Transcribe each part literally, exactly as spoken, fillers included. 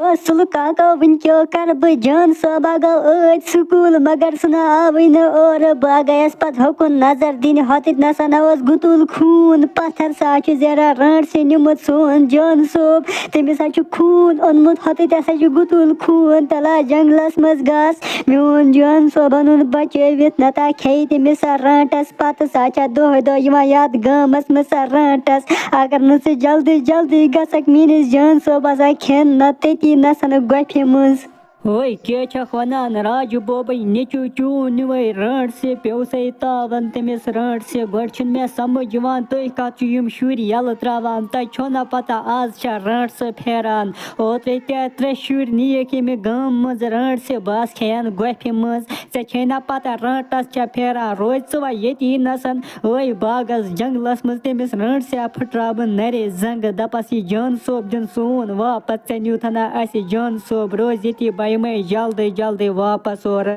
او سُلہٕ کاکا، وٕنۍ کیٛاہ کَرٕ بہٕ؟ جان صٲبا گوٚو ٲدۍ سکوٗل، مگر سُہ نہ آوٕے نہٕ اورٕ۔ بہٕ گٔیَس پَتہٕ ہُکُن نظر دِنہِ، ہوٚتٮ۪تھ نَسَن اوس گُتُل خوٗن۔ پَتھَر سا چھُ زیران رانٛٹسہِ نیوٗمُت سون جان صٲب۔ تٔمِس ہا چھُ خوٗن اوٚنمُت، ہوٚتٮ۪تھ ہسا چھُ گُتُل خوٗن۔ تَلہ جنٛگلَس منٛز گژھ، میون جان صٲبَن اوٚن بچٲوِتھ، نَتہٕ کھیٚیہِ تٔمِس سۄ رانٛٹَس۔ پَتہٕ سا چھےٚ دۄہَے دۄہَے یِوان یَتھ گامَس منٛز سۄ رانٛٹَس۔ اگر نہٕ ژٕ جلدی جلدی گژھکھ، میٛٲنِس جان صٲبَس ہا کھٮ۪ن نَتہٕ تٔتی نَسَن گۄپھِ منٛز۔ اوے، کیٛاہ چھَکھ وَنان راجہٕ بوبَے نیٚچوٗ؟ چون نیوٗوَے رانٛٹسہِ، پیوٚو سَے تاوَن تٔمِس رانٛٹسہِ۔ گۄڈٕ چھُنہٕ مےٚ سَمٕجھ یِوان، تُہۍ کَتھ چھِو یِم شُرۍ یَلہٕ ترٛاوان؟ تۄہہِ چھو نہ پَتہ آز چھا رانٛٹسہٕ پھیران؟ اوترَے تہِ ترٛےٚ شُرۍ نِیَکھ ییٚمہِ گامہٕ منٛز رانٛٹسہِ، بہٕ آس کھٮ۪ن گۄپھِ منٛز۔ ژےٚ چھے نہ پَتہ رانٛٹَس چھا پھیران؟ روزِ ژٕ وۄنۍ ییٚتی نَسَن، ٲے باغَس جنٛگلَس منٛز، تٔمِس رانٛٹسہِ پھٕٹراو بہٕ نَرے زنٛگہٕ، دَپَس یہِ جان صٲب دیُن سون واپَس، ژےٚ نیوٗتھ ہنا اَسہِ جان صٲب، روز ییٚتی، بہٕ یِمَے جلدی جلدی واپَس اورٕ۔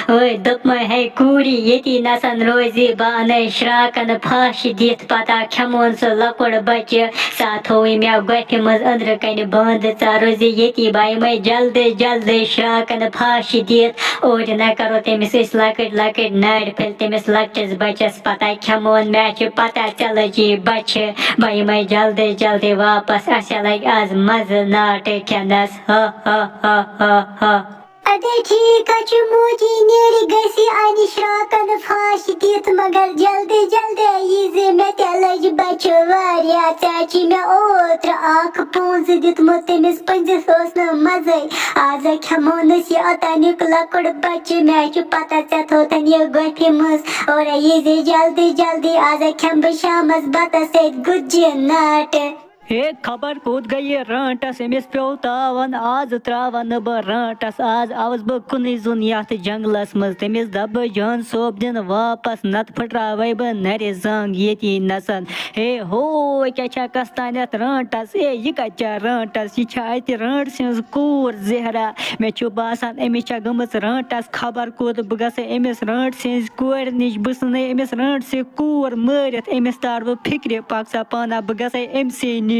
اوے، دوٚپمَے ہے کوٗری، ییٚتی نَسَن روزِ، بہٕ اَنَے شرٛاکَن پھَش دِتھ، پَتہ کھٮ۪مون سُہ لۄکُٹ بَچہِ۔ سا تھووُے مےٚ گۄپھِ منٛز أنٛدرٕ کَنہِ بنٛد، ژٕ روزِ ییٚتی، بہٕ یِمَے جلدی جلدی شرٛاکَن پھَش دِتھ۔ اورٕ نہ کَرو تٔمِس أسۍ لۄکٕٹۍ لۄکٕٹۍ نَرِ پھٔلۍ تٔمِس لۄکٹِس بَچَس، پَتہ کھٮ۪مون، مےٚ چھِ پَتہ ژےٚ لٔجی بَچھِ۔ بہٕ یِمَے جلدی جلدی واپَس، اَسہِ لَگہِ آز مَزٕ ناٹہٕ کھٮ۪نَس۔ ہا ہا ہا ہا ہا۔ اَدے ٹھیٖک ہا چھُ موجی، نیرِ گژھِ اَنہِ شرٛاکَن پھَش دِتھ، مگر جلدی جلدی یی زِ مےٚ تہِ لٔج بَچہِ واریاہ۔ ژےٚ چھِ مےٚ اوترٕ اَکھ پونٛسہٕ دیُتمُت، تٔمِس پٔنٛزِس اوس نہٕ مَزَے۔ آز کھٮ۪مو نہٕ أسۍ یہِ اوٚتانیُک لۄکُٹ بَچہِ، مےٚ چھُ پَتہ ژےٚ تھوتھَن یہِ گۄپھِ منٛز۔ اورَے یی زِ جلدی جلدی، آز کھٮ۪مہٕ بہٕ شامَس بَتَس سۭتۍ گُجہِ ناٹہٕ۔ ہے، خبر کوٚت گٔیہِ رانٛٹَس، أمِس پیوٚو تاوَن، آز ترٛاوَن نہٕ بہٕ رانٛٹَس، آز آوُس بہٕ کُنُے زوٚن یَتھ جنٛگلَس منٛز، تٔمِس دَپہٕ بہٕ جان صٲب دِن واپَس، نَتہٕ پھٕٹراوَے بہٕ نَرِ زنٛگ ییٚتی نَسَن۔ ہے ہو، کیٛاہ چھا کَستانٮ۪تھ رانٛٹَس؟ ہے، یہِ کَتہِ چھا رانٛٹَس؟ یہِ چھا اَتہِ رانٛٹہٕ سٕنٛز کوٗر زہرا؟ مےٚ چھُ باسان، أمِس چھا گٔمٕژ رانٛٹَس خبر کوٚت۔ بہٕ گژھٕ أمِس رانٛٹہٕ سٕنٛزِ کورِ نِش، بہٕ ژھٕنَے أمِس رانٛٹہٕ سٕنٛز کوٗر مٲرِتھ، أمِس تارٕ بہٕ فِکرِ، پَکھ سا پانہ، بہٕ گژھٕ أمۍ سٕے نِش۔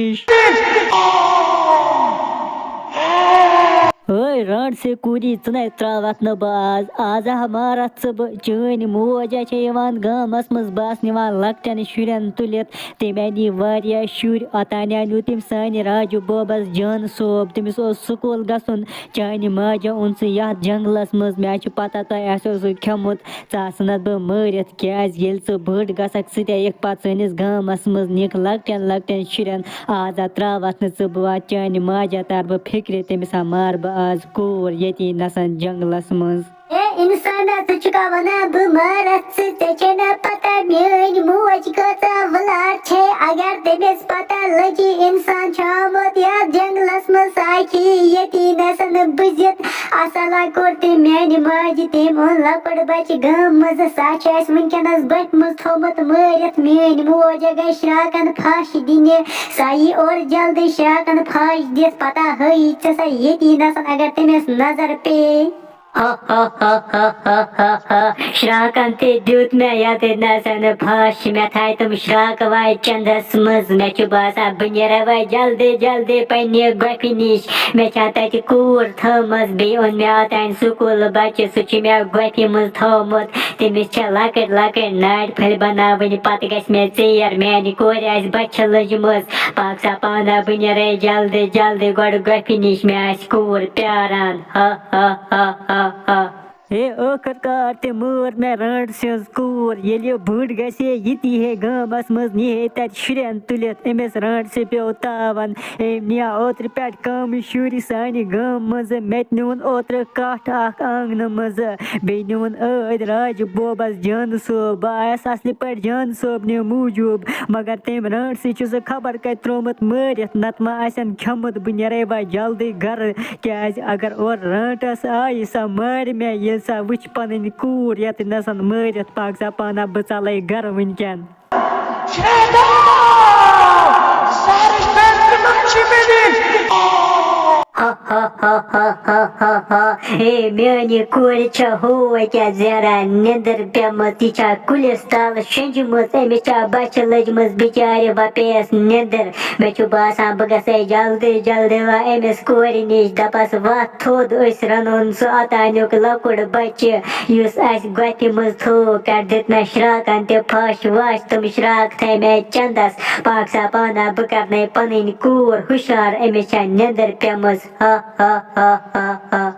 ہے رانٛٹہٕ سٕنٛز کوٗری، ژٕ نے ترٛاوَتھ نہٕ بہٕ آز، آز ہا مارَتھ ژٕ بہٕ۔ چٲنۍ موج ہا چھےٚ یِوان گامَس منٛز، بہٕ آس نِوان لۄکٹٮ۪ن شُرٮ۪ن تُلِتھ۔ تٔمۍ اَنہِ واریاہ شُرۍ، اوٚتانۍ اَنیو تٔمۍ سانہِ راجہٕ بوبَس جان صٲب، تٔمِس اوس سکوٗل گژھُن۔ چانہِ ماجہِ اوٚن سُہ یَتھ جنٛگلَس منٛز، مےٚ چھِ پَتہ تۄہہِ آسیو سُہ کھیوٚمُت۔ ژٕ آسنَتھ بہٕ مٲرِتھ، کیٛازِ ییٚلہِ ژٕ بٔڑ گژھکھ، ژٕ تہِ یِکھ پَتہٕ سٲنِس گامَس منٛز، نِکھ لۄکٹٮ۪ن لۄکٹٮ۪ن شُرٮ۪ن۔ آز ہا ترٛاوَتھ نہٕ ژٕ بہٕ وَتھ، چانہِ ماجہِ ہا تارٕ بہٕ فِکرِ، تٔمِس ہا مارٕ بہٕ آز کوٗر ییٚتی نَسَن جنٛگلَس منٛز۔ اے اِنسانا، ژٕ چھُکھا وَنان بہٕ مارَتھ ژٕ؟ ژےٚ چھے نہ پَتہ میٛٲنۍ موج کۭژاہ وٕلار چھے۔ اگر تٔمِس پَتہ لٔجی اِنسان چھُ آمُت یَتھ جنٛگلَس منٛز، سُہ ہا کھیٚیہِ ییٚتی نَسَن بٕزِتھ۔ اَصٕل ہا کوٚر تٔمۍ میٛانہِ ماجہِ، تٔمۍ اوٚن لۄکُٹ بَچہٕ گامہٕ منٛزٕ، سُہ ہا چھُ اَسہِ وٕنکٮ۪نَس بٔٹھِ منٛز تھوٚومُت مٲرِتھ۔ میٛٲنۍ موج ہا گٔے شرٛاکَن پھَش دِنہِ، سۄ یی اورٕ جلدی شرٛاکَن پھَش دِتھ، پَتہ ہٲیی ژےٚ سۄ ییٚتی نَسَن اگر تٔمِس نظر پیٚیہِ۔ ہا ہا ہا ہا ہا ہا ہا۔ شرٛاکَن تہِ دیُت مےٚ یَتٕتھۍ نَسَن پھَش، مےٚ تھایہِ تِم شرٛاکہٕ وایہِ چَندَس منٛز۔ مےٚ چھُ باسان بہٕ نیرٕ وۄنۍ جلدی جلدی پنٛنہِ گۄپھِ نِش۔ مےٚ چھا تَتہِ کوٗر تھٲومٕژ، بیٚیہِ اوٚن مےٚ اوٚتانۍ سکوٗل بَچہٕ، سُہ چھُ مےٚ گۄپھِ منٛز تھوٚومُت۔ تٔمِس چھےٚ لۄکٕٹۍ لۄکٕٹۍ نَرِ پھٔلۍ بَناوٕنۍ، پَتہٕ گژھِ مےٚ ژیر، میٛانہِ کورِ آسہِ بَچھِ لٔجمٕژ۔ پاک سا پانہ، بہٕ نیرَے جلدی جلدی گۄڈٕ گۄپھِ نِش، مےٚ آسہِ کوٗر پیٛاران۔ ہا ہا ہا ہا ہا۔ ہے، ٲخٕر کار تہِ مٲر مےٚ رانٛٹہٕ سٕنٛز کوٗر۔ ییٚلہِ یہِ بٔڑ گژھِ ہے، یہِ تہِ یی ہے گامَس منٛز، نی ہے تَتہِ شُرٮ۪ن تُلِتھ۔ أمِس رانٛٹہٕ سٕے پیوٚو تاوَن۔ أمۍ نِیا اوترٕ پٮ۪ٹھ کَم شُرۍ سانہِ گامہٕ منٛزٕ۔ مےٚ تہِ نیوٗن اوترٕ کَٹھ اَکھ آنٛگنہٕ منٛزٕ۔ بیٚیہِ نیوٗن ٲدۍ راجہٕ بوبَس جانہٕ صٲب۔ بہٕ آیَس اَصلہِ پٲٹھۍ جانہٕ صٲبنہِ موٗجوٗب، مگر تٔمۍ رانٛٹہٕ سٕے چھُ سُہ خبر کَتہِ ترٛوومُت مٲرِتھ، نَتہٕ ما آسٮ۪ن کھیوٚمُت۔ بہٕ نیرَے وۄنۍ جلدی گَرٕ۔ کیٛازِ اگر اورٕ رانٛٹَس آیہِ، سۄ مارِ مےٚ، ییٚلہِ سۄ وٕچھِ پَنٕنۍ کوٗر یَتٮ۪تھ نَسَن مٲرِتھ۔ پَکھ سا پانہ، بہٕ ژَلَے گَرٕ وٕنکٮ۪ن۔ ہا ہا ہا ہا ہا ہا ہا۔ اے میٛانہِ کورِ چھےٚ ہوے کیٛاہ زیران نیٚنٛدٕر پیٚمٕژ، یہِ چھا کُلِس تَل شیٚنٛجمٕژ، أمِس چھا بۄچھِ لٔجمٕژ بِچارِ وۄپیَس نیٚنٛدٕر۔ مےٚ چھُ باسان بہٕ گژھے جلدی جلدی وۄنۍ أمِس کورِ نِش، دَپَس وۄتھ تھوٚد، أسۍ رَنون سُہ اوٚتانیُک لۄکُٹ بَچہِ یُس اَسہِ گۄپھِ منٛز تھوٚو، پٮ۪ٹھ دیُت مےٚ شرٛاکَن تہِ پھَش وَش، تِم شرٛاکھ تھٲے مےٚ چَندَس۔ پاک سا پانہ بہٕ کَرنَے پَنٕنۍ کوٗر ہُشار، أمِس چھےٚ نیٚنٛدٕر پیٚمٕژ۔ ہا ہا ہا ہا ہا۔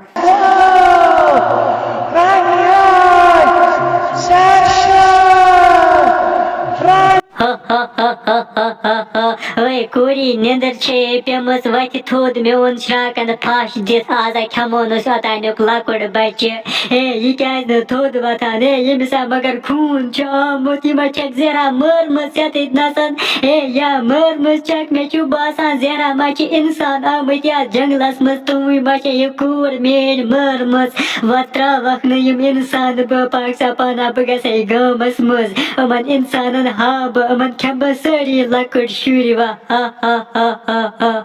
ہا ہا ہا ہا ہا ہا۔ اے کوٗری، نیٚنٛدٕر چھے پیٚمٕژ وَتھِ تھوٚد، میون شرٛاکَن پھَش دِتھ، آزا کھٮ۪مو نہٕ أسۍ اوٚتانیُک لۄکُٹ بَچہِ۔ اے، یہِ کیٛازِ نہٕ تھوٚد وۄتھان؟ اے، ییٚمِس ہا مگر خوٗن چھُ آمُت، یہِ ما چھَکھ زیرہ مٲرمٕژ یَتٮ۪تھ نَسَن؟ اے، یا مٲرمٕژ چھَکھ، مےٚ چھُ باسان زیرہ ما چھِ اِنسان آمٕتۍ یَتھ جنٛگلَس منٛز، تُہٕنٛدۍ ما چھےٚ یہِ کوٗر میٛٲنۍ مٲرمٕژ؟ وۄتھ ترٛاوَکھ نہٕ یِم اِنسان بہٕ، پاک سا پانہ بہٕ گژھے گامَس منٛز، یِمَن اِنسانَن ہاوٕ بہٕ، یِمَن کھٮ۪مہٕ بہٕ سٲری لۄکٕٹۍ شُرۍ، وا ہا ہا ہا ہا ہا۔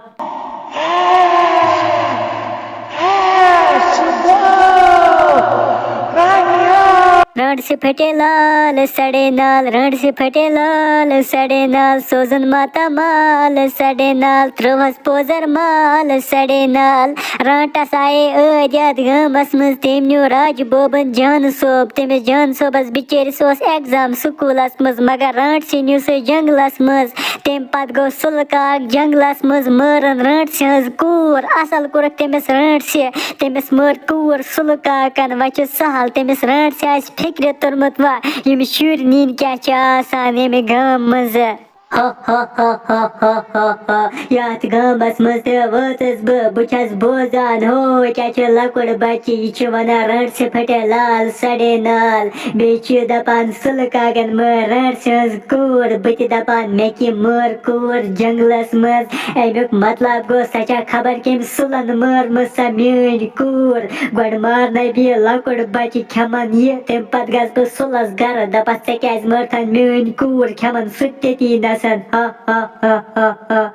رانٛٹہٕ سۭتۍ پھٹے لال سڑے نال، رانٛٹہٕ سۭتۍ پھٹے لال سڑے نال، سوزُن ماتامال سڑے نال، ترٛوہس پوزر مال سڑے نال۔ رانٛٹس آیے ٲدۍ یتھ گامس منٛز، تٔمۍ نیوٗ راج بوبن جان صٲب، تٔمِس جان صٲبس بِچٲرِس اوس ایگزام سکوٗلس منٛز، مگر رانٛٹسٕے نیوٗ سُہ جنگلس منٛز۔ تَمہِ پتہٕ گوٚو سُلہٕ کاک جنگلس منٛز، مٲرٕن رٲنٛٹسہِ ہٕنٛز کوٗر۔ اَصٕل کوٚرُکھ تٔمِس رٲنٛٹسہِ، تٔمِس مٲر کوٗر سُلہٕ کاکن۔ وۄنۍ چھُ سہل، تٔمِس رٲنٛٹسہِ آسہِ فِکرِ توٚرمُت، وۄنۍ یِم شُرۍ نِنۍ کیٛاہ چھِ آسان ییٚمہِ گامہٕ منٛزٕ۔ ہا ہا ہا ہا ہا ہا ہا۔ یَتھ گامس منٛز تہِ وٲژٕس بہٕ، بہٕ چھَس بوزان، ہو کیٛاہ چھُ لۄکُٹ بچہٕ، یہِ چھُ وَنان رٲنٛٹسہِ پھٹے لال سڑے نال۔ بیٚیہِ چھِ دَپان سُلہٕ کاکَن مٲر رانٛٹسہِ ہٕنٛز کوٗر۔ بہٕ تہِ دَپان مےٚ کہِ مٲر کوٗر جنٛگلَس منٛز۔ اَمیُک مطلب گوٚو سۄ چھےٚ خبر کٔمۍ سُلَن مٲرمٕژ سۄ میٛٲنۍ کوٗر۔ گۄڈٕ مارنَے بہٕ یہِ لۄکُٹ بَچہِ، کھٮ۪مَن یہِ۔ تَمہِ پَتہٕ گژھٕ بہٕ سُلَس گَرٕ، دَپَس ژےٚ کیٛازِ مٲرتھَن میٛٲنۍ کوٗر، کھٮ۪مَن سُہ تہِ تٔتی نَسَن۔ ہا ہا ہا ہا ہا۔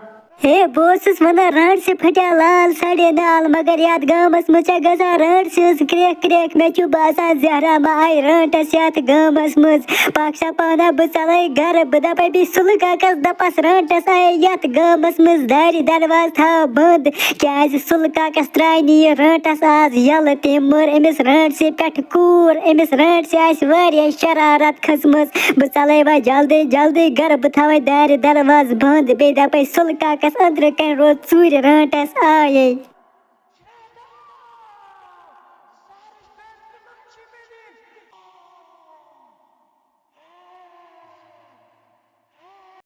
ہے، بہٕ اوسُس وَنان، رانٛٹسہِ پھٹیا لال سڑے نال، مگر یَتھ گامَس منٛز چھےٚ گژھان رانٛٹسہِ ہٕنٛز کرٛیکھ کرٛیکھ۔ مےٚ چھُ باسان، زہرا ما آیہِ رانٛٹَس یَتھ گامَس منٛز۔ پاک سا پانہ بہٕ ژَلَے گَرٕ، بہٕ دَپَے بیٚیہِ سُلہٕ کاکَس، دَپَس، رانٛٹَس آیے یَتھ گامَس منٛز، دارِ دروازٕ تھاو بنٛد، کیٛازِ سُلہٕ کاکَس ترٛایہِ نہٕ یہِ رانٛٹَس آز یَلہٕ۔ تٔمۍ مٲر أمِس رانٛٹسہِ پٮ۪ٹھ کوٗر، أمِس رانٛٹسہِ آسہِ واریاہ شرارت کھٔژمٕژ۔ بہٕ ژَلَے وۄنۍ جلدی جلدی گَرٕ، بہٕ تھاوَے دارِ دروازٕ بنٛد، بیٚیہِ دَپَے سُلہٕ کاکَس أنٛدرٕ کَنۍ روز ژوٗرِ، رانٛٹَس آیے۔